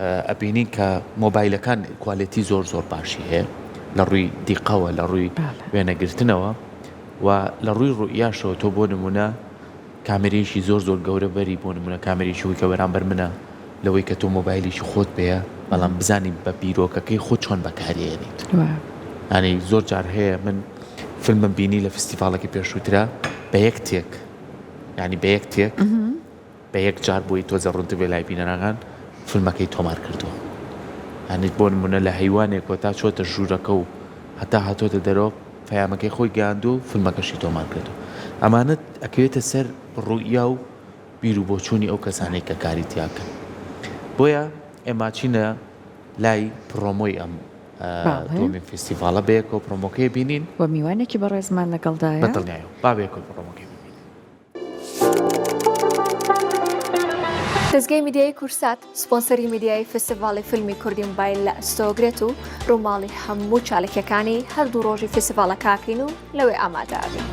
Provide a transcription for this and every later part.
ئەبینین کە مۆبایلەکان quality زۆر زۆر باشی هەیە لە ڕووی دیقەوە لە ڕووی وێنەگرتنەوە و لە ڕووی ڕوئیاشەوە تۆ بۆ نمونە کامێرەیەکی زۆر زۆر گەورە بەری بۆ نمونە کامێرەیەکی وەی کە بەرامبەر منە لەوەی کە تۆ مۆبایلێکی خۆت پێیە بەڵام بزانی بە بیرۆکەکەی خۆت چۆن بەکاریێنیت ینی زۆر جار هەیە من فیلمم بینی لە فستیڤاڵەکەی پێشووترا بە یەک take ینی بە یەک take بە یەک جار بۆی تۆزە ڕوونتر بێ لای بینەرەکان فیلمەکەی تۆمار کردووە یانی بۆ نمونە لە هەیوانێکەوە تا چۆتە ژوورەکە و هەتا هاتۆتە دەرەوە پەیامەکەی خۆی گەیاندووە و فیلمەکەشی تۆمار کردووە ئەمانە ئەکەوێتە سەر ڕوئیا و بیر و بۆچوونی ئەو کەسانەی کە کاری تیاکەن بۆیە ئێمە چینە لای پرۆمۆی ئەم دووەمین فیستیڤاڵە بەیەکەوە پرۆمۆکەی بینین و میوانێکی بەڕێزمان لەگەڵدایە بە دڵنیایەوە با بەیەکەوە پرۆمۆکەی ببینین. دەزگای میدیایی کوردسات سپۆنسەری میدیایی فستیڤاڵی فیلمی کوردی موبایل لە ئەستۆگرێت و ڕووماڵی هەموو چاالکیەکانی هەردوو ڕۆژی فستیڤاڵەکەکەین و لەوێ ئامادە ئەبین.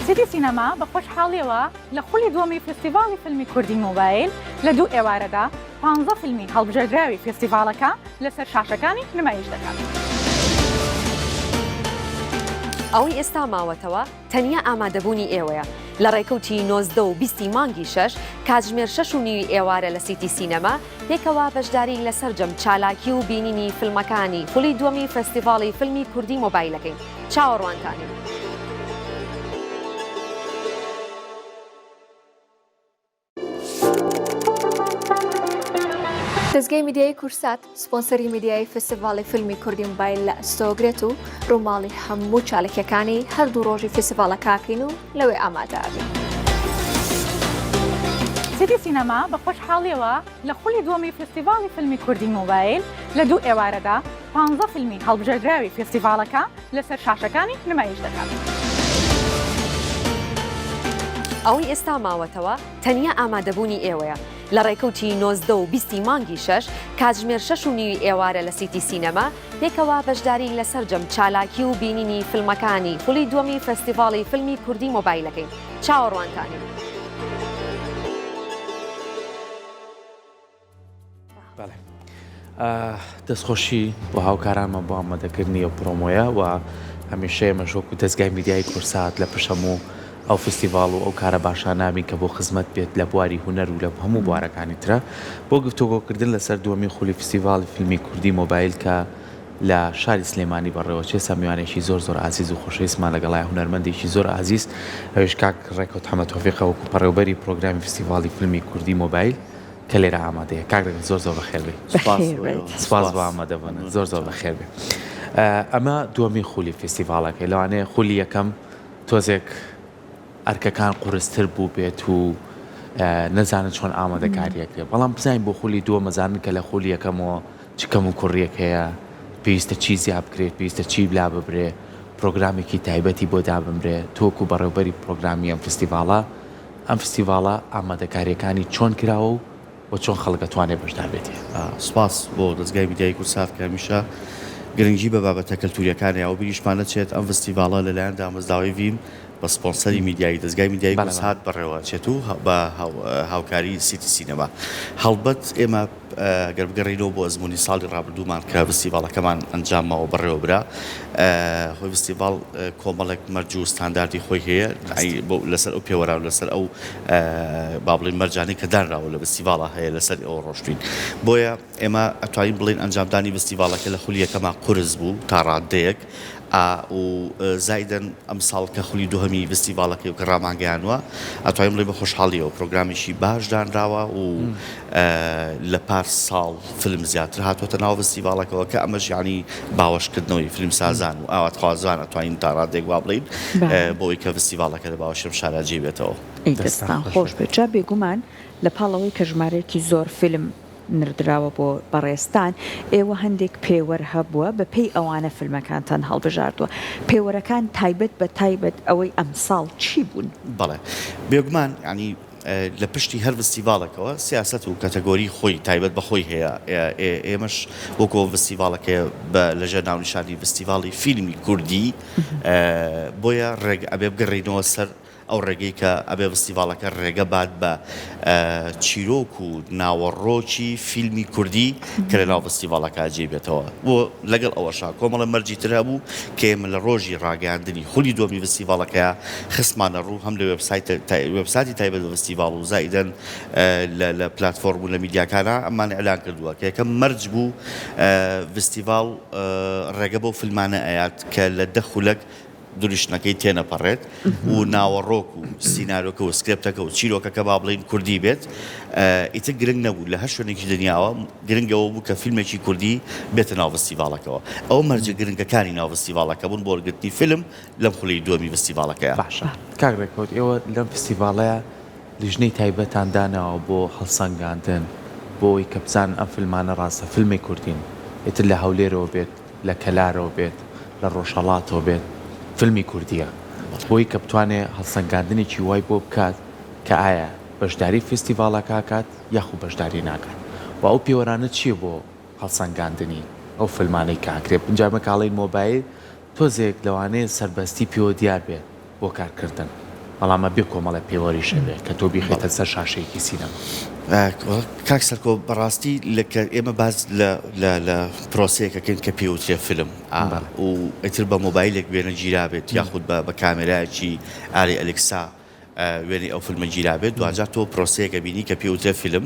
سیتی سینەما بە خۆشحاڵیەوە لە خولی دووەمی فستیڤاڵی فیلمی کوردی مۆبایل لە دوو ئێوارەدا پانزە فیلمی هەڵبژێردراوی فستیڤاڵەکە لەسەر شاشەکانی نمایش دەکات. ئەوەی ئێستا ماوەتەوە تەنیا ئامادەبوونی ئێوەیە لە ڕێکەوتی 19 و 20 مانگی شەش کاتژمێر شەش و نیوی ئێوارە لە سیتی سینەما پێکەوە بەشداری لە سەرجەم چالاکی و بینینی فیلمەکانی خولی دووەمی فێستیڤاڵی فیلمی کوردی مۆبایلەکەین چاوەڕوانتانین. دەزگای میدیایی کوردسات سپۆنسەری میدیایی فستیڤاڵی فیلمی کوردی موبایل لە ئەستۆگرێت و ڕووماڵی هەموو چاالکیەکانی هەردوو ڕۆژی فستیڤاڵەکەکەین و لەوێ ئامادە ئەبین. سیتی سینەما بە خۆشحاڵیەوە لە خولی دووەمی فستیڤاڵی فیلمی کوردی مۆبایل لە دوو ئێوارەدا پانزە فیلمی هەڵبژێردراوی فستیڤاڵەکە لەسەر شاشەکانی نمایش دەکات. ئەوەی ئێستا ماوەتەوە تەنیا ئامادەبوونی ئێوەیە لە ڕێکەوتی 19 و 20 مانگی شەش کاتژمێر شەش و نیوی ئێوارە لە سیتی سینەما پێکەوە بەشداری لە سەرجەم چالاکی و بینینی فیلمەکانی خولی دووەمی فێستیڤاڵی فیلمی کوردی مۆبایلەکەین چاوەڕوانتانین. بەڵێ دەستخۆشی بۆ هاوکارانمان بۆ ئامادەکردنی ئەو پرۆمۆیە و هەمیشە ئێمەش وەکو دەزگای میدیایی کوردسات لە پشت هەموو ئەو فستیڤاڵ و ئەو کارە باشانە بین کە بۆ خزمەت بێت لە بواری هونەر و لە هەموو بوارەکانی ترە بۆ گفتوگۆکردن لەسەر دووەمین خولی فستیڤاڵی فیلمی کوردی مۆبایل کە لە شاری سلێمانی بەڕێوەچێ سا میوانێکی زۆر زۆر ئازیز و خۆشەویستمان لەگەڵایە هونەرمەندێکی زۆر ئازیز ئەویش کاک ڕێکەوت حەمە تۆفیقە وەکو پەڕێوبەری پرۆگرامی فستیڤاڵی فیلمی کوردی مۆبایل کە لێرە ئامادەیە. کاک ڕێکەوت زۆر زۆر بەخێر بێی. بەخێر بێیت. سپاس بۆ ئامادەبوونت. زۆر زۆر بەخێر بێی. ئەمە دووەمین خولی فستیڤاڵەکەی لەوانەیە خولی یەکەم تۆزێک ئەرکەکان قورستر بووبێت و نەزانن چۆن ئامادەکاری ئەکرێت بەڵام بزانین بۆ خولی دووەم ئەزانن کە لە خولی یەکەمەوە چ کەم و کوڕیەک هەیە پێویستە چی زیاد بکرێت پێویستە چی لا ببرێ پرۆگرامێکی تایبەتی بۆ دابنرێ تۆ وەکو بەڕێوبەری پرۆگرامی ئەم فستیڤاڵە ئەم فستیڤاڵە ئامادەکاریەکانی چۆن کراوە و و چۆن خەڵک ئەتوانێت بەشدار بێت؟ سوپاس بۆ دەزگای میدیایی کوردسات کە هەمیشە گرنگی بە بابەتە کەلتوریەکان یاوە بیریشمان نەچێت ئەم ڤستیڤاڵە لەلایەن دامەزراوەی ڤیم بە سپۆنسەری میدیایی دەزگای میدیایی کوردسات بەڕێوەچێت و بە هاوکاری سیتی سینەما هەڵبەت ئێمە گەر بگەڕێینەوە بۆ ئەزموونی ساڵی ڕابردوومان کە ڤستیڤاڵەکەمان ئەنجام ماوە بەڕێوە برا خۆی ڤستیڤاڵ کۆمەڵێک مەرج و ستانداردی خۆی هەیە لەسەر ئەو پێوەران لەسەر ئەو با بڵێین مەرجانەی کە دانراوە لە ڤستیڤاڵا هەیە لەسەر ئەوە ڕۆشتوین بۆیە ئێمە ئەتوانین بڵێین ئەنجامدانی ڤستیڤاڵەکە لە خولی یەکەما قورس بوو تا ڕاددەیەک و زایدەن ئەمساڵ کە خولی دووهەمی ڤستیڤاڵەکەی و کە ڕامانگەیانوە ئەتوانین بڵێین بە خۆشحاڵیەوە پرۆگرامێکی باش دانراوە و لە پار ساڵ فیلم زیاتر هاتووەتە ناو ڤستیڤاڵەکەوە کە ئەمەش یانی باوەشکردنەوەی فیلمسازان و ئاواتخوازان ئەتوانین تا ڕادەیەک وا بڵێین بۆ ئەوەی کە ڤستیڤاڵەکە لە باوەشی ئەم شارە جێی بێتەوە. ئەی دەستتان خۆش بێت. جا بێگومان لە پاڵ ئەوەی کە ژمارەیەکی زۆر فیلم نردراوە بۆ بەڕێزتان، ئێوە هەندێک پێوەر هەبووە بە پێی ئەوانە فیلمەکانتان هەڵبژاردووە. پێوەرەکان تایبەت بە تایبەت ئەوەی ئەمساڵ چی بوون؟ بەڵێ بێگومان یانی لە پشتی هەر ڤستیڤاڵێکەوە سیاسەت و کەتەگۆری خۆی تایبەت بە خۆی هەیە، ئێمەش وەکو ئەو ڤستیڤاڵەکەیە بە لەژێر ناونیشانی ڤستیڤاڵی فیلمی کوردی، بۆیە ڕێک ئەبێ بگەڕێینەوە سەر. ئەو ڕێگەی کە ئەبێ ڤستیڤاڵەکە ڕێگە بات بە چیرۆک و ناوەڕۆکی فیلمی کوردی کە لە ناو ڤستیڤاڵەکە جێی بێتەوە و لەگەڵ ئەوەشا کۆمەڵە مەرجی تر هەبوو کە ئێمە لە ڕۆژی ڕاگەیاندنی خولی دووەمی ڤستیڤاڵەکەیا خستمانە ڕوو هەم لە وێبسایت وێبساتی تایبەت بە ڤستیڤاڵ و زائیدەن لە لە پلاتفۆرم و لە میدیاکانا ئەممان ئیعلان کردووە کە یەکەم مەرج بوو ڤستیڤاڵ ڕێگە بەو فیلمانە ئەیات کە لە دە خولەک دروشتنەکەی تێنەپەڕێت و ناوەڕۆک و سینارۆکە و سکرێپتەکە و چیرۆکەکە با بڵێین کوردی بێت ئیتر گرنگ نەبوو لە هەر شوێنێکی دنیاوە گرنگ ئەوە بوو کە فیلمێکی کوردی بێتە ناو ڤستیڤاڵەکەوە ئەوە مەرجە گرنگەکانی ناو ڤستیڤاڵەکە بوون بۆ وەرگرتنی فیلم لەم خولی دووەمی ڤستیڤاڵەکەیا. باشە کاک ڕێکەوت ئێوە لەم فستیڤاڵەیا لیژنەی تایبەتان داناوە بۆ هەڵسەنگاندن بۆ ئەوەی کە بزانن ئەم فیلمانە ڕاستە فیلمی کوردین ئیتر لە هەولێرەوە بێت لە کەلارەوە بێت، لە ڕۆژهەڵاتەوە بێت، فیلمی کوردییە. بۆی کە بتوانێ هەڵسەنگاندنێکی وای بۆ بکات کە ئایا بەشداری فیستیڤاڵەکە ئەکات یاخو بەشداری ناکات و ئەو پێوەرانە چییە بۆ هەڵسەنگاندنی ئەو فیلمانەی کە ئەکرێ. ئینجا ئێمە کە ئەڵێین مۆبایل تۆزێک لەوانەیە سەربەستی پێوە دیار بێت بۆ کارکردن، بەڵام ئەبێ کۆمەڵێ پێوەریش هەبێ کە تۆ بیخەیتە سەر شاشەیەکی سینەما. کاک سەرکۆ بەڕاستی لە کە ئێمە باس لە لە لە پرۆسەیەک ئەکەین کە پێی وترێ فیلم و ئیتر بە مۆبایلێک وێنە گیرابێت یاخود بە بە کامێرایەکی ئاری ئەلێکسا وێنەی ئەو فیلمە گیرابێت دواجار تۆ پرۆسەیەک ئەبینی کە پێی وترێ فیلم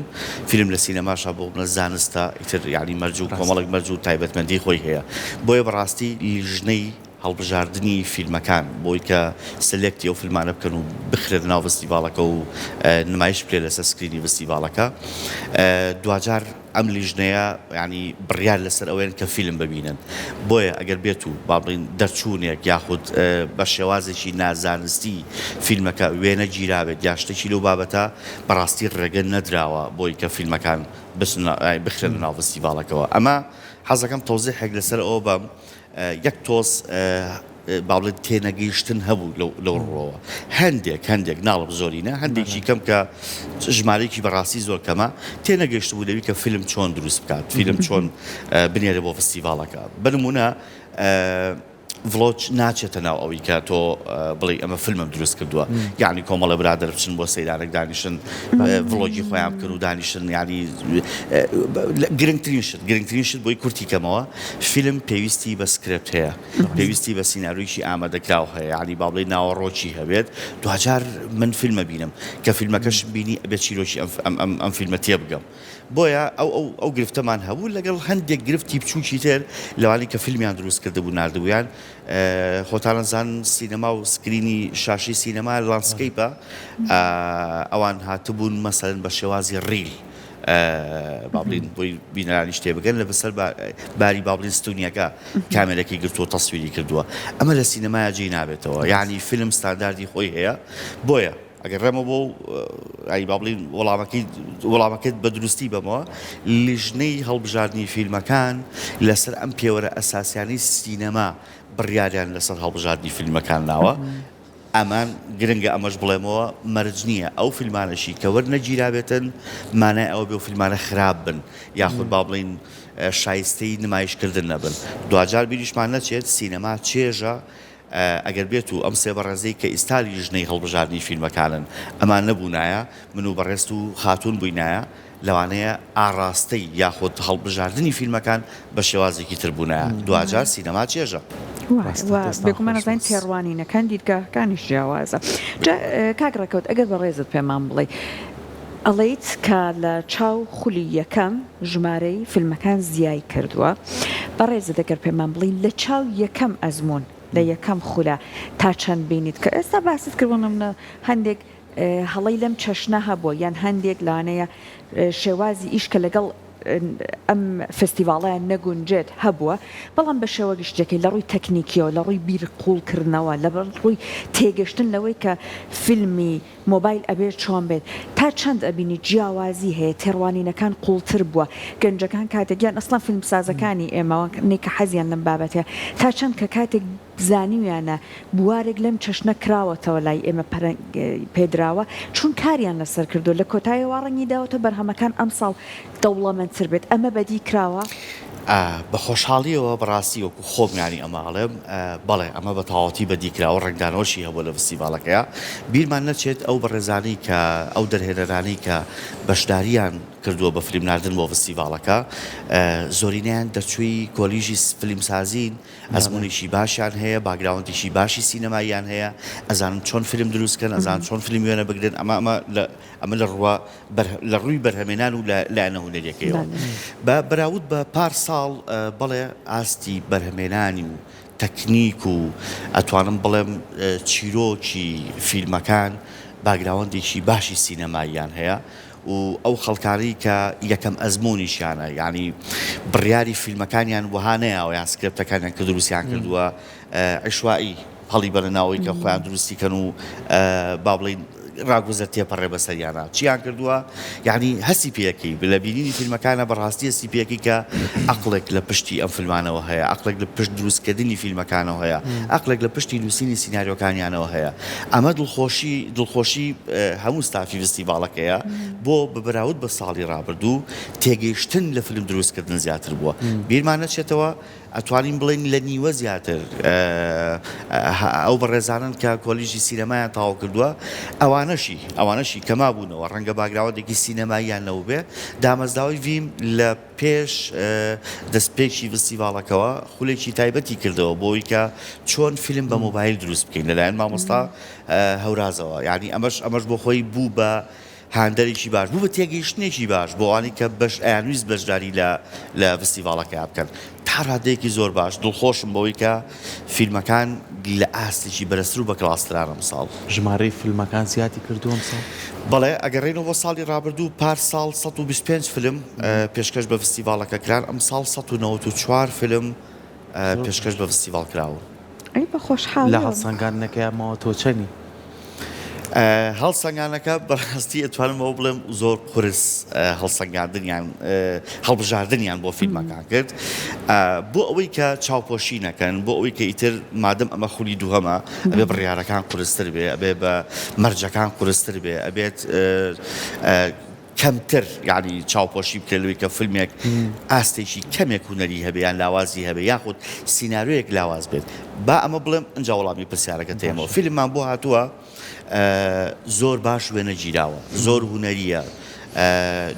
فیلم لە سینەماشا بۆ منە زانستە ئیتر یانی مەرج و کۆمەڵێک مەرج و تایبەتمەندی خۆی هەیە بۆیە بەڕاستی لیژنەی هەڵبژاردنی فیلمەکان بۆی کە select ی ئەو فیلمانە بکەن و بخرێنە ناو ڤستیڤاڵەکە و نمایش بکرێت لەسەر screen ی ڤستیڤاڵەکە دواجار ئەم لیژنەیە یانی بڕیار لەسەر ئەوەیەن کە فیلم ببینن بۆیە ئەگەر بێت و با بڵین دەرچوونێک یاخود بە شێوازێکی نازانستی فیلمەکە وێنە گیرابێت یا شتێکی لەو بابەتە بەڕاستی ڕێگە نەدراوە بۆی کە فیلمەکان بچنە بخرێنە ناو ڤستیڤاڵەکەوە ئەمە حەزەکەم تەوزیحێک لەسەر ئەوە بەم یەک تۆز با بڵێن تێنەگەیشتن هەبوو لەو ڕووەوە هەندێک هەندێک ناڵم زۆرینە هەندێکی کەم کە ژمارەیەکی بەڕاستی زۆر کەمە تێنەگەیشتبوو لەوی کە فیلم چۆن دروست بکات فیلم چۆن بنێرێ بۆ فستیڤاڵەکە بە نمونە vlog ناچێتە ناو ئەوەی کە تۆ بڵێ ئەمە فیلمم دروست کردووە یعنی کۆمەڵە برادەر بچن بۆ سەیرانێک دانیشن vlog ی خۆیان بکەن و دانیشن یعنی گرنگترین شت گرنگترین شت بۆی کورتی کەمەوە فیلم پێویستی بە سکرێپت هەیە پێویستی بە سیناریۆیەکی ئامادەکراو هەیە یعنی با بڵێی ناوەڕۆکی هەبێت دواجار من فیلمە بینم کە فیلمەکەشم بینی ئەبێت چیرۆکی ئەم ئەم ئەم ئەم فیلمە تێبگەم بۆیە ئەو ئەو ئەو گرفتەمان هەبوو لەگەڵ هەندێک گرفتی بچووکی تر لەوانەی کە فیلمیان دروست کردبوو ناردبوویان خۆتان ئەزانن سینەما و screen ی شاشەی سینەما landscape ە ئەوان هاتبوون مەسەلەن بە شێوازی reel با بڵێین بۆی بینەرانیش تێبگەن لە بەسەر باری با بڵێین ستونیەکە کامێرەکەی گرتووە تەسویری کردووە ئەمە لە سینەمایا جێی نابێتەوە یعنی فیلم ستانداردی خۆی هەیە بۆیە ئەگەر ڕێمە بۆ ئای با بڵێین وەڵامەکەی وەڵامەکەت بە دروستی بەمەوە لیژنەی هەڵبژاردنی فیلمەکان لەسەر ئەم پێوەرە ئەساسیانەی سینەما بڕیاریان لەسەر هەڵبژاردنی فیلمەکان ناوە ئەمان گرنگە ئەمەش بڵێمەوە مەرج نییە ئەو فیلمانەشی کە وەرنەگیرابێتن مانای ئەوە بێ و فیلمانە خراپ بن یاخود با بڵێین شایستەی نمایشکردن نەبن دواجار بیریشمان نەچێت سینەما چێژە ئەگەر بێت و ئەم سێ بەڕێزەی کە ئیستا لیژنەی هەڵبژاردنی فیلمەکانن ئەمان نەبوونایە من و بەڕێزت و خاتوون بووینایە لەوانەیە ئاڕاستەی یاخود هەڵبژاردنی فیلمەکان بە شێوازێکی تر بوونایە دواجار سینەما چێژە. وایە و بێگومان ئەزانین تێڕوانینەکان دیدگاکانیش جیاوازە جا کاک ڕێکەوت ئەگەر بەڕێزت پێمان بڵێی ئەڵێیت کە لە چاو خولی یەکەم ژمارەی فیلمەکان زیای کردووە بەڕێزت ئەگەر پێمان بڵێی لە چاو یەکەم ئەزموون لە یەکەم خولە تا چەند بینیت کە ئێستا باست کرد بۆ نمونە هەندێک هەڵەی لەم چەشنە هەبووە یان هەندێک لەوانەیە شێوازی ئیش کە لەگەڵ ئەم فێستیڤاڵەیان نەگونجێت هەبووە، بەڵام بە شێوە گشتیەکەی لە ڕووی تەکنیکیەوە، لە ڕووی بیر قووڵکردنەوە، لە ڕووی تێگەشتن لەوەی کە فیلمی مۆبایل ئەبێ چۆن بێت، تا چەند ئەبینی جیاوازی هەیە، تێڕوانینەکان قووڵتر بووە، گەنجەکان کاتێک یان ئەسڵەن فیلمسازەکانی ئێمە ئەوانەی کە حەزیان لەم بابەتەیە تا چەند کە کاتێک زانیویانە بوارێک لەم چەشنە کراوەتەوە لای ئێمە پەرە پێدراوە چون کاریان لەسەر کردووە لە کۆتایەوە ڕەنگی داوەتەوە بەرهەمەکان ئەمساڵ دەوڵەمەندتر بێت ئەمە بەدی کراوە؟ بە خۆشحاڵیەوە بەڕاستی وەکو خۆم یانی ئەمە ئەڵێم بەڵێ ئەمە بە تەواوەتی بەدی کراوە ڕەنگدانەوەشی هەبووە لە فستیڤاڵەکەیا بیرمان نەچێت ئەو بەڕێزانەی کە ئەو دەرهێنەرانەی کە بەشداریان کردووە بە فلیم ناردن بۆ فستیڤاڵەکە زۆرینەیان دەرچووی کۆلیژی فلیمسازین ئەزموونێکی باشیان هەیە background ێکی باشی سینەماییان هەیە ئەزانن چۆن فیلم دروست کەن ئەزان چۆن فیلم وێنە بگرن ئەمە ئەمە لە ئەمە لە ڕووە لە ڕووی بەرهەمێنان و لایەنە هونەریەکەیەوە بە بەراورد بە پار ساڵ بەڵێ ئاستی بەرهەمێنانی و تەکنیک و ئەتوانم بڵێم چیرۆکی فیلمەکان background ێکی باشی سینەماییان هەیە و ئەو خەڵکانەی کە یەکەم ئەزموونیشیانە یانی بڕیاری فیلمەکانیان وەها نەیاوە یان سکرێپتەکانیان کە دروستیان کردووە عیشوائی هەڵی بەنە ناوەی کە خۆیان دروستی کەن و با بڵێین ڕاگوزەر تێپەڕێ بەسەریانە چیان کردووە یعنی هەستی پێەکەی لە بینینی فیلمەکانە بەڕاستی هەستی پێەکەی کە عەقڵێک لە پشتی ئەم فیلمانەوە هەیە عەقڵێک لە پشت دروستکردنی فیلمەکانەوە هەیە عەقڵێک لە پشتی نووسینی سیناریۆکانیانەوە هەیە ئەمە دڵخۆشی دڵخۆشی هەموو ستافی فستیڤاڵەکەیە بۆ بە بەراورد بە ساڵی ڕابردوو تێگەیشتن لە فیلم دروستکردن زیاتر بووە بیرمان نەچێتەوە ئەتوانین بڵێین لە نیوە زیاتر ئەو بەڕێزانەن کە کۆلیژی سینەمایان تەواو کردووە، ئەوانەشی ئەوانەشی کە مابوونەوە ڕەنگە background ێکی سینەماییان نەبووبێ، دامەزراوەی ڤیم لە پێش دەستپێکی فستیڤاڵەکەوە خولێکی تایبەتی کردەوە بۆ ئەوەی کە چۆن فیلم بە مۆبایل دروست بکەین لەلایەن مامۆستا هەورازەوە، یانی ئەمەش ئەمەش بۆ خۆی بوو بە هاندەرێکی باش بوو بە تێگەیشتنێکی باش بۆ ئەوانەی کە بەش ئەیانویست بەشداری لە لە فستیڤاڵەکەیا بکەن تا ڕادەیەکی زۆر باش دڵخۆشم بەوەی کە فیلمەکان لە ئاستێکی بەرزتر و بەکڵاستران ئەمساڵ. ژمارەی فیلمەکان زیادی کردووە ئەمساڵ؟ بەڵێ، ئەگەڕێینەوە بۆ ساڵی ڕابردوو، پار ساڵ 125 فیلم پێشکەش بە فستیڤاڵەکە کران، ئەمساڵ 194 فیلم پێشکەش بە فستیڤاڵ کراون. ئەی بە خۆشحاڵیەوە. لە هەڵسەنگاندنەکەیا ماوە تۆ چەنی؟ هەڵسەنگانەکە بەڕاستی ئەتوانم ئەوە بڵێم زۆر قورس هەڵسەنگاندنیان هەڵبژاردنیان بۆ فیلمەکان کرد بۆ ئەوەی کە چاوپۆشی نەکەن بۆ ئەوەی کە ئیتر مادەم ئەمە خولی دووهەمە ئەبێ بڕیارەکان قورستر بێ ئەبێ بە مەرجەکان قورستر بێ ئەبێت کەمتر یانی چاوپۆشی بکرێت لەوەی کە فیلمێک ئاستێکی کەمێک هونەری هەبێ یان لاوازی هەبێ یاخود سیناریۆیەک لاواز بێت با ئەمە بڵێم ئینجا وەڵامی پرسیارەکەت دەیەمەوە فیلممان بۆ هاتووە زۆر باش وێنە گیراوە زۆر هونەریە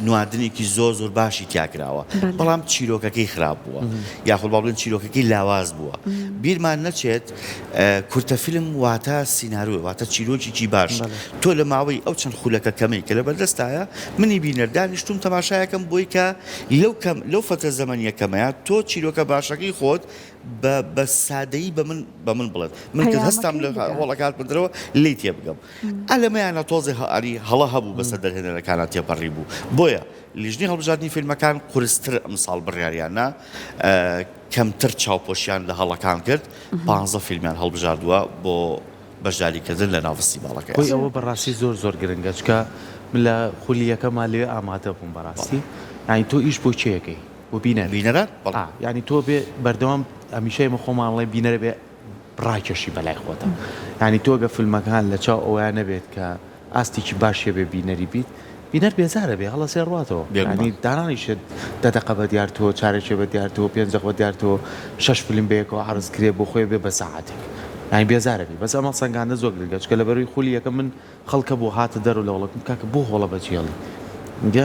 نواندنێکی زۆر زۆر باشی تیا کراوە بەڵام چیرۆکەکەی خراپ بووە یاخود با بڵێن چیرۆکەکەی لاواز بووە بیرمان نەچێت کورتە فیلم واتە سیناریۆ واتە چیرۆکێکی باش تۆ لە ماوەی ئەو چەند خولەکە کەمەی کە لەبەردەستایە منی بینەر دانیشتوم تەماشایەکەم بۆی کە لەو کەم لەو فەترە زەمەنیە کەمەیە تۆ چیرۆکە باشەکەی خۆت بە بە سادەیی بە من بە من بڵێت من کە هەستام لە هۆڵەکە هاتمە دەرەوە لێی تێبگەم ئا لەمەیانە تۆزێ هەڵی هەڵە هەبوو بەسەر دەرهێنەرەکانا تێپەڕی بوو بۆیە لیژنەی هەڵبژاردنی فیلمەکان قورستر ئەمساڵ بڕیاریان نا کەمتر چاوپۆشیان لە هەڵەکان کرد، پانزە فیلمیان هەڵبژاردووە بۆ بەشداریکردن لە ناو فستیڤاڵەکەیا. خۆی ئەوە بەڕاستی زۆر زۆر گرنگە چونکە من لە خولی یەکەما لەوێ ئامادە بووم بەڕاستی یانی تۆ ئیش بۆ کێ ئەکەی بۆ بینەر بینەران بەڵێ. ئا یانی تۆ بێ بەردەوام هەمیشە ئێمە خۆمان ئەڵێین بینەر ئەبێ ڕاکێشی بەلای خۆتا یانی تۆ گەر فیلمەکان لە چاو ئەوەیا نەبێت کە ئاستێکی باشی هەبێ بینەری بیت بینەر بێزارە بێ هەڵەسێ ڕواتەوە بێگومان. یانی دانانیشێت دە دەقە بە دیار تۆ چارەکێ بە دیار تۆ پێنج دەقە بە دیار تۆ شەش فیلم بەیەکەوە عەرز کرێ بۆ خۆی بێ بە سەعاتێک یانی بێزارە بی بەس ئەم هەڵسەنگاندنە زۆر گرنگە چونکە لەبەروی خولی یەکەم من خەڵک هەبوو هاتە دەرەوە لە هۆڵەکەم کاکە بۆ هۆڵە بەجێڵی گە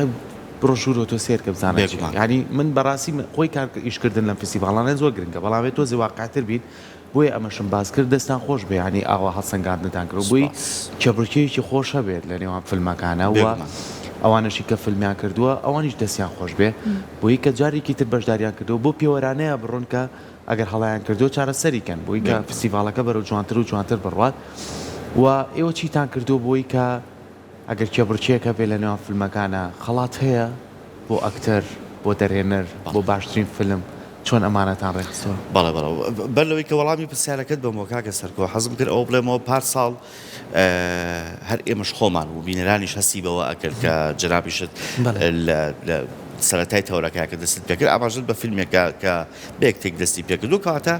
بڕۆ ژوورەوە تۆ سێرکە بزانە چیە بێگومان. یانی من بەڕاستی من خۆی کار ئیش کردن لەم فستیڤاڵانە زۆر گرنگە بەڵام ئەبێ تۆزێ واقعتر بین بۆیە ئەمەشم باس کرد دەستان خۆش بێ یانی ئاوا هەڵسەنگاندنتان کرد بۆی سوپاس. کێبڕکێیەکی خۆش هەبێت لە نێوان فیلمەکانا و بێگومان. ئەوانەشی کە فیلمیان کردووە ئەوانیش دەستیان خۆش بێ بۆی کە جارێکی تر بەشداریان کردووە بۆ پێوەرانەیە بڕۆن کە ئەگەر هەڵەیان کردووە چارەسەری کەن بۆی کە بێگومان. فستیڤاڵەکە بەرەو جوانتر و جوانتر بڕوات و ئێوە چیتان کردووە بۆی کە ئەگەر کێبڕکێیەک هەبێت لە نێوان فیلمەکانا خەڵات هەیە بۆ ئەکتەر، بۆ دەرهێنەر، بۆ بەڵێ. باشترین فیلم، چۆن ئەمانەتان ڕێکخستووە؟ بەڵێ بەڵێ بەر لەوەی کە وەڵامی پرسیارەکەت بەمەوە کاکە سەرکۆ حەزم کرد ئەوە بڵێمەوە پار ساڵ هەر ئێمەش خۆمان و بینەرانیش هەستی بەوە ئەکرد کە جەنابیشت بەڵێ. لە لە سەرەتای تەوەرەکە کە دەستت پێکرد ئاماژەت بە فیلمێک کا کە بە یەک take دەستی پێکردووە کەواتە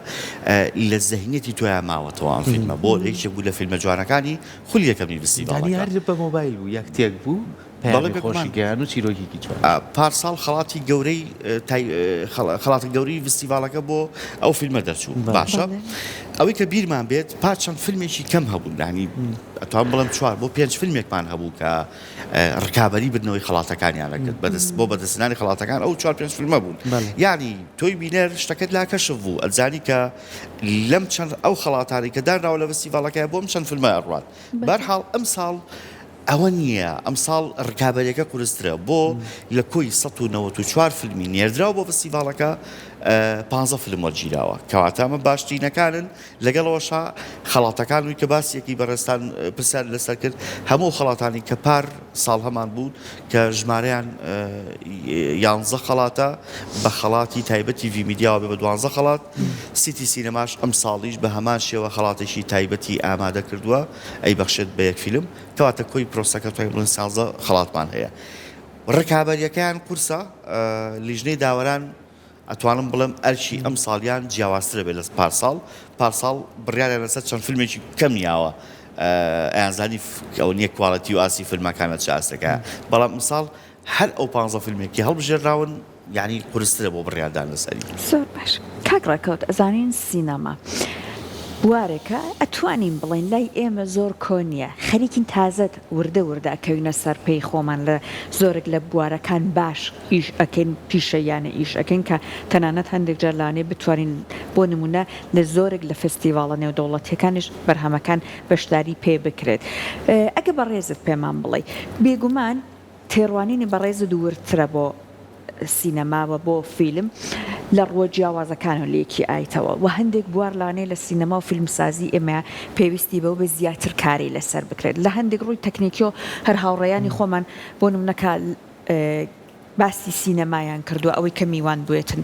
لە زەهنیەتی تۆیا ماوەتەوە ئەم فیلمە بۆ یەکێک بوو لە فیلمە جوانەکانی خولی یەکەمی یانی فستیڤاڵەکە. هەر بە مۆبایل بوو یەک take بوو. پەیامی خۆشی گەیان و چیرۆکێکی جوان. پارساڵ خەڵاتی گەورەی خەڵاتی گەورەی ڤستیڤاڵەکە بۆ ئەو فیلمە دەرچوو باشە ئەوەی کە بیرمان بێت پار چەند فیلمێکی کەم هەبوون یانی ئەتوانم بڵێم چوار بۆ پێنج فیلمێکمان هەبوو کە ڕکابەری بردنەوەی خەڵاتەکانیان ئەکرد بەدەست بۆ بەدەستهێنانی خەڵاتەکان ئەو چوار پێنج فیلمە بوون یانی تۆی بینەر شتەکەت لا کەشف بوو ئەتزانی کە لەم چەند ئەو خەڵاتانەی کە دانراوە لە ڤستیڤاڵەکە بۆ ئەم چەند فیلمە ئەڕوات بەرحاڵ ئەمساڵ ئەوە نییە، ئەمساڵ ڕکابەریەکە قورسترە، بۆ لە کۆی 194 فیلمی نێردراو بۆ فستیڤاڵەکە پانزە فیلم وەرگیراوە، کەواتە ئەمە باشترینەکانن، لەگەڵ ئەوەشا خەڵاتەکان وی کە باسیەکی بەڕێزتان پرسیار لەسەر کرد، هەموو ئەو خەڵاتانەی کە پار ساڵ هەمان بوون کە ژمارەیان یانزە خەڵاتە بە خەڵاتی تایبەتی ڤی میدیاوە بێ بە دوانزە خەڵات، سیتی سینەماش ئەمساڵیش بە هەمان شێوە خەڵاتێکی تایبەتی ئامادە کردووە. ئەیبەخشێت بە یەک فیلم، کەواتە کۆی پرۆسەکە توانین بڵێین سیانزە خەڵاتمان هەیە. ڕکابەرییەکەیان قورسە، لیژنەی داوەران ئەتوانم بڵێم ئەرکی ئەمساڵیان جیاوازترە بێت لە پارساڵ، پارساڵ بڕیاریان لەسەر چەند فیلمێکی کەم یاوە، ئەیانزانی ئەوە نییە quality و ئاستی فیلمەکان لە چ ئاستێکایە، بەڵام ئەمساڵ هەر ئەو پانزە فیلمێکی هەڵبژێرراون یانی قورسترە بۆ بڕیاردان لەسەری. زۆر باش کاک ڕێکەوت ئەزانین سینەما بوارێکە ئەتوانین بڵێین لای ئێمە زۆر کۆن نیە خەریکین تازە وردە وردە ئەکەوینە سەر پێی خۆمان لە زۆرێک لە بوارەکان باش ئیش ئەکەین پیشەییانە ئیش ئەکەین کە تەنانەت هەندێک جار لەوانەیە بتوانین بۆ نمونە لە زۆرێک لە فستیڤاڵە نێودەوڵەتیەکانیش بەرهەمەکان بەشداری پێ بکرێت ئەگە بەڕێزت پێمان بڵێی بێگومان تێڕوانینی بەڕێزت وردترە بۆ سینەما و بۆ فیلم لە ڕووە جیاوازەکانەوە لێکی ئایتەوە و هەندێک بوار لەوانەیە لە سینەما و فیلمسازی ئێمە پێویستی بەوە بێت زیاتر کاری لەسەر بکرێت لە هەندێک ڕووی تەکنیکیەوە هەر هاوڕێیانی خۆمان بۆ نمونە کە باسی سینەمایان کردووە ئەوەی کە میوان بوێتن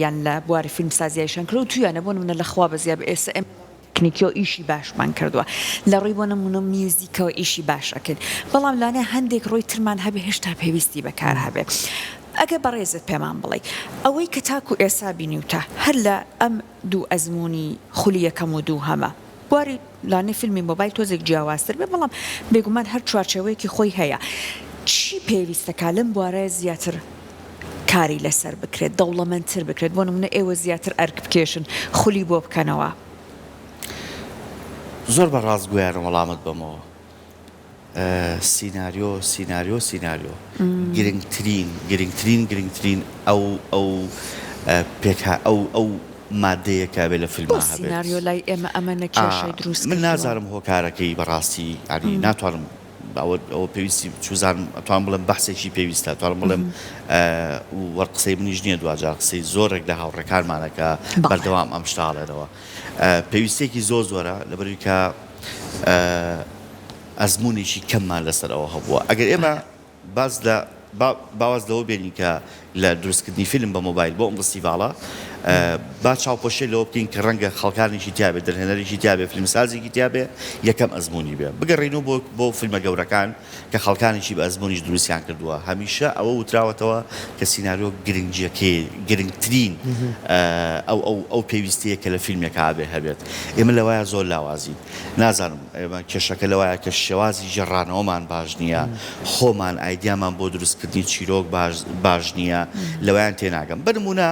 یان لە بواری فیلمسازیایشان کردووە وتویانە بۆ نمونە لە خوا بەزیاد ئێستا ئێمە تەکنیکیەوە ئیشی باشمان کردووە لە ڕووی بۆ نموونە میوزیکەوە ئیشی باش ئەکەین بەڵام لەوانەیە هەندێک ڕووی ترمان هەبێ هێشتا پێویستی بە کار هەبێ ئەگەر بەڕێزت پێمان بڵێی ئەوەی کە تاکو ئێستا بینیوتە هەر لە ئەم دوو ئەزموونی خولی یەکەم و دووهەمە بواری لەوانەیە فیلمی مۆبایل تۆزێک جیاوازتر بێ بەڵام بێگومان هەر چوارچێوەیەکی خۆی هەیە چی پێویستە کا لەم بوارە زیاتر کاری لەسەر بکرێت، دەوڵەمەندتر بکرێت، بۆ نموونە ئێوە زیاتر ئەرک بکێشن، خولی بۆ بکەنەوە؟ زۆر بە ڕاستگۆیانە وەڵامت بەمەوە. سیناریۆ، سیناریۆ، سیناریۆ. گرنگترین، گرنگترین، گرنگترین ئەو، ئەو پێکها، ئەو، ئەو مادەیە کە ئەبێ لە بۆ فیلما هەبێت. سیناریۆ لای ئێمە ئەمەنە کێشەی دروست من کردووە؟ نازانم هۆکارەکەی بەڕاستی، یانی ناتوانم ئەوە ئەوە پێویستی چوزانم ئەتوانم بڵێم بەحسێکی پێویستە ئەتوانم بڵێم وەر قسەی منیش نییە دواجار قسەی زۆرێک لە هاوڕێکانمانە کە بەردەوام ئەم شتە ئەڵێنەوە پێویستێکی زۆر زۆرە لەبەروی کە ئەزمونێکی کەممان لەسەر ئەوە هەبووە ئەگەر ئێمە باز لە با با واز لەوە بێنین کە لە دروستکردنی فیلم بە مۆبایل بۆ ئەم فستیڤاڵە با چاوپۆشی لەوە بکەین کە ڕەنگە خەڵکانێکی تیا بێ دەرهێنەرێکی تیا بێ فیلمسازێکی تیا بێ یەکەم ئەزموونی بێ بگەڕێینەوە بۆ بۆ فیلمە گەورەکان کە خەڵکانێکی بە ئەزموونیش دروستیان کردووە هەمیشە ئەوە وتراوەتەوە کە سیناریۆ گرنگییەکەی گرنگترین ئەو ئەو ئەو پێویستییە کە لە فیلمێکا ئەبێ هەبێت ئێمە لەوەیا زۆر لاوازین. نازانم ئێمە کێشەکە لەوایە کە شێوازی گێڕانەوەمان باش نییە، خۆمان ئایدیامان بۆ دروستکردنی چیرۆک باش باش نییە، لەوەیان تێناگەم. بە نموونە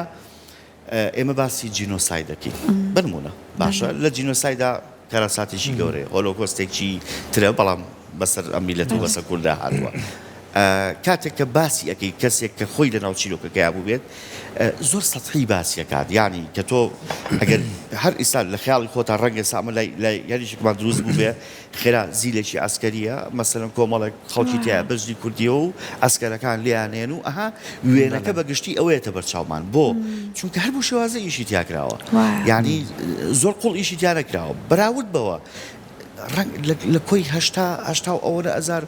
ئێمە باسی جینۆساید دەکەین، بە نموونە باشە لە جینۆسایدا کارەساتێکی گەورەیە، هۆلۆکۆستێکی ترە بەڵام بەسەر ئەم میللەت و بەسەر کوردا هاتووە. کاتێک کە باسی ئەکەی کەسێک کە خۆی لەناو چیرۆکەکەیا بووبێت زۆر سەتحی باسی ئەکات یانی کە تۆ ئەگەر هەر ئیستا لە خەیاڵی خۆتا ڕەنگە ئێستا ئەمە لای لای یاریشێکمان دروست بووبێ خێرا زیلێکی عەسکەریە مەسەلەن کۆمەڵێک خەڵکی تیایە بەجلی کوردیەوە و عەسکەرەکان لێیان ئەیەن و ئەها وێنەکە بە گشتی ئەوەیەتە بەرچاومان بۆ چونکە هەر بەو شێوازە ئیشی تیا کراوە یانی زۆر قوڵ ئیشی تیا نەکراوە بەراورد بەوە ڕەنگ لە کۆی هەشتا هەشتا و ئەوەنە هەزار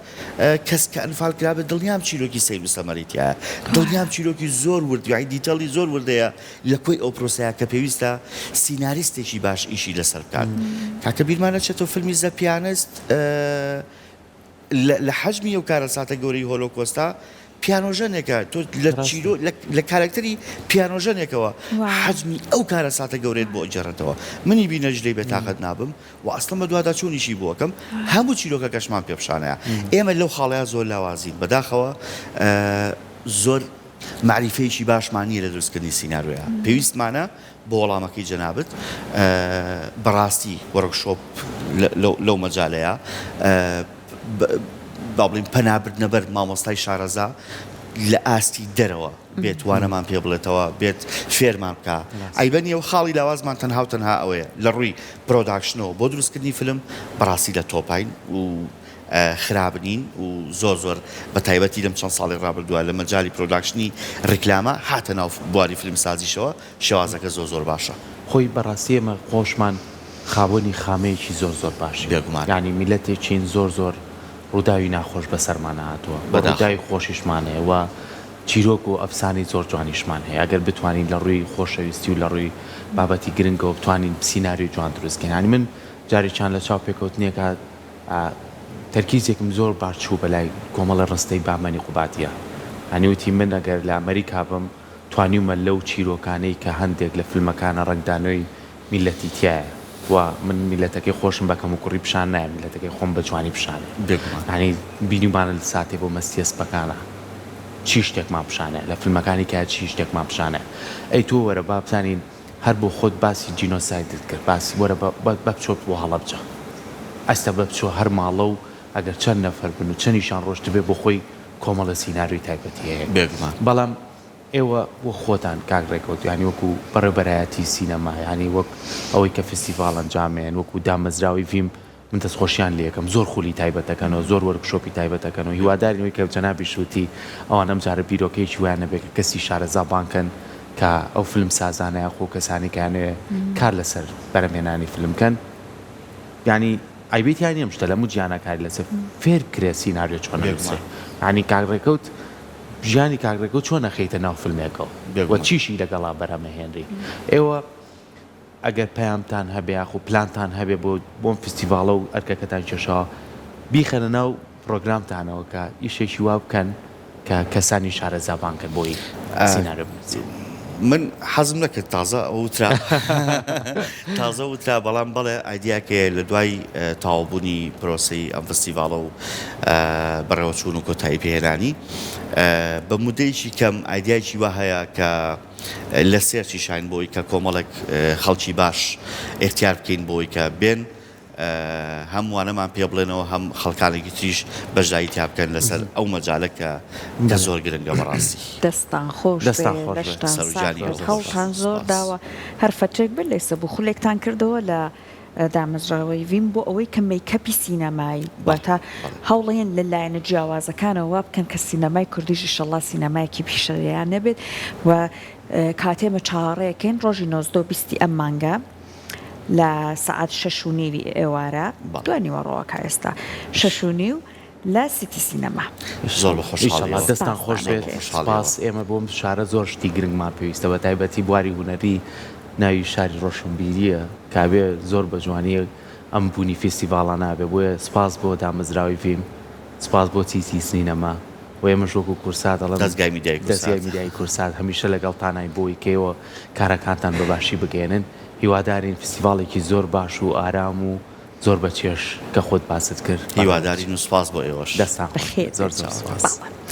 کەس کە ئەنفال کرابێت دڵنیام چیرۆکی سەیر و سەمەرەی تیایە دڵنیام چیرۆکی زۆر ورد یانی detail ی زۆر وردەیە لە کۆی ئەو پرۆسەیە کە پێویستە سیناریستێکی باش ئیشی لەسەر بکات کاکە بیرمان نەچێتەوە فیلمی The Pianist لە حەجمی ئەو کارەساتە گەورەی هۆلۆکۆستا. پیانۆژەنێکە تۆ لە چیرۆ لە کارەکتەری پیانۆژەنێکەوە حەجمی ئەو کارەساتە گەورەیەت بۆ ئەگێڕێتەوە منی بینەریش لێی بێتاقەت نابم و ئەسڵەن بەدواداچوونیشی بۆ ئەکەم هەموو چیرۆکەکەشمان پێ پیشانەیە ئێمە لەو خاڵەیا زۆر لاوازین بەداخەوە زۆر مەعریفەیەکی باشمان نییە لە دروستکردنی سیناریۆیا پێویستمانە بۆ وەڵامەکەی جەنابت بەڕاستی وۆرکشۆپ لەو مەجالەیا با بڵێین پەنابردنە بەر مامۆستای شارەزا لە ئاستی دەرەوە بێت وانەمان پێ بڵێتەوە بێت فێرمان بکا عەیبە نییە و خاڵی لاوازمان تەنها و تەنها ئەوەیە لە ڕووی production ەوە بۆ دروستکردنی فیلم بەڕاستی لە top ین و خراپ نین و زۆر زۆر بە تایبەتی لەم چەند ساڵی ڕابردووە لە مەجالی production ی ڕیکلامە هاتە ناو بواری فیلمسازیشەوە شێوازەکە زۆر زۆر باشە. خۆی بەڕاستی ئێمە خۆشمان خاوەنی خامەیەکی زۆر زۆر باشین بێگومان. یانی میللەتێکین زۆر زۆر ڕووداوی ناخۆش بەسەرمانا هاتووە و بەداخەوە. ڕووداوی خۆشیشمان هەیە و چیرۆک و ئەفسانەی زۆر جوانیشمان هەیە ئەگەر بتوانین لە ڕووی خۆشەویستی و لە ڕووی بابەتی گرنگەوە بتوانین سیناریۆی جوان دروست کەین یانی من جارێکیان لە چاوپێکەوتنێکا تەرکیزێکم زۆر باش چوو بەلای کۆمەڵێ ڕستەی بامەنی قوبادیە یانی وتی من ئەگەر لە ئەمەریکا بم توانیومە لەو چیرۆکانەی کە هەندێک لە فیلمەکانە ڕەنگدانەوەی میللەتی تیایە و من میللەتەکەی خۆشم بە کەموکوڕی پیشان نایەم میللەتەکەی خۆم بە جوانی پیشانێ بێگومان. یانی بینیومانە لە ساتێ بۆ مەستیە سپەکانە چی شتێکمان پیشانێ لە فیلمەکانی کە چی شتێکمان پیشانێ ئەی تۆ وەرە با بزانین هەر بۆ خۆت باسی جینۆسایدت کرد باسی وەرە بە بە بچۆ بۆ هەڵەبجە ئەستا بە بچۆ هەر ماڵە و ئەگەر چەند نەفەر بن و چەنیشان ڕۆشتبێ بۆ خۆی کۆمەڵە سیناریۆی تایبەتی هەیە بێگومان. بەڵام ئێوە وەک خۆتان کاک ڕێکەوت یانی وەکو بەڕێوبەرایەتی سینەما یانی وەک ئەوەی کە فستیڤاڵ ئەنجامێن وەکو دامەزراوەی ڤیم من دەستخۆشیان لێکەم زۆر خولی تایبەت دەکەنەوە زۆر وەرکشۆپی تایبەت دەکەنەوە هیوادارین ئەوەی کە جەنابیش وتی ئەوان ئەم جارە بیرۆکەیەکی وایان نەبێ کە کەسی شارەزا بانگ کەن کە ئەو فلم سازانە یاخۆ کەسانی کە یانەوێ کار لەسەر بەرهەمهێنانی فلم کەن یانی عەیبەی تیا نیە ئەم شتە لە هەموو جیهانا کاری لەسەر فێر بکرێ سیناریۆ چۆن ئەنوسرێ یانی کاک ڕێکەوت ژیانی کاک ڕێکەوت چۆن ئەخەیتە ناو فلمێکەوە و چیشی لەگەڵا بەرهەمەهێنری ئێوە ئەگەر پەیامتان هەبێ یاخو پلانتان هەبێ بۆ بۆم فستیڤاڵە و ئەرکەکەتان کێشاوە بیخەنە ناو پڕۆگرامتانەوە کە ئیشێکی وا بکەن کە کەسانی شارەزا بانگ کەن بۆی سیناریۆ بنووسن. من حەزم نەکرد تازە وترا تازە وترا بەڵام بەڵێ ئایدیاکەیە لە دوای تەواوبوونی پرۆسەی ئەم فستیڤاڵە و بەڕێوەچوون و کۆتایی پێهێنانی بە مودەیەکی کەم ئایدیایەکی وا هەیە کە لە search یشاین بۆی کە کۆمەڵێک خەڵکی باش ئیختیار بکەین بۆی کە بێن هەم وانەمان پێ بڵێنەوە هەم خەڵکانێکی تریش بەشداری تیا بکەن لەسەر ئەو مەجالە کە کە زۆر گرنگە بەڕاستی. دەستان خۆش دەستان بێ خۆش بێ. لەشتان سەر و ساغ گیانی بێت ئێوە خۆش. هەوڵتان زۆر سپاس. داوە هەر فەترێک بەر لە ئێستا بوو خولێکتان کردەوە لە دامەزراوەی ڤیم بۆ ئەوەی کە مەیکەپی سینەمایی بەڵێ واتە بەڵێ. هەوڵێن لە لایەنە جیاوازەکانەوە وا بکەن کە سینەمای کوردیش ئیشەڵا سینەمایەکی پیشەیانە بێت و کاتێ ئێمە چاوەڕێکەین ڕۆژی 19 و 20 ئەم مانگە لە سەعات شەش و نیوی ئێوارە بەڵێ. دوای نیوەڕۆوە کا ئێستا شەش و نیو لە سیتی سینەما. زۆر بە خۆشحاڵیەوە. ئیشەڵا دەستان خۆش بێت خۆشحاڵیەوە. سپاس ئێمە بۆم شارە زۆر شتی گرنگمان پێویستە بە تایبەتی بواری هونەری ناوی شاری ڕۆشنبیریە کابێ زۆر بە جوانی ئەم بوونی فیستیڤاڵانە ئەبێ بۆیە سپاس بۆ دامەزراوەی ڤیم سپاس بۆ سیتی سینەما و ئێمەش وەکو کورسات ئەڵێم دەزگای میدیای کورسات. دەزگای میدیایی کورسات هەمیشە لەگەڵتاناین بۆی کە ئێوە کارەکانتان بە باشی بگەیەنن هیوادارین فیستیڤاڵێکی زۆر باش و ئارام و زۆر بە چێژ کە خۆت باست کرد بەڕێوە هیوادارین و بچێت. سوپاس بۆ ئێوەش. دەستان خۆش بەخێر بێت زۆر بێن. زۆر سوپاس. بەڵێ.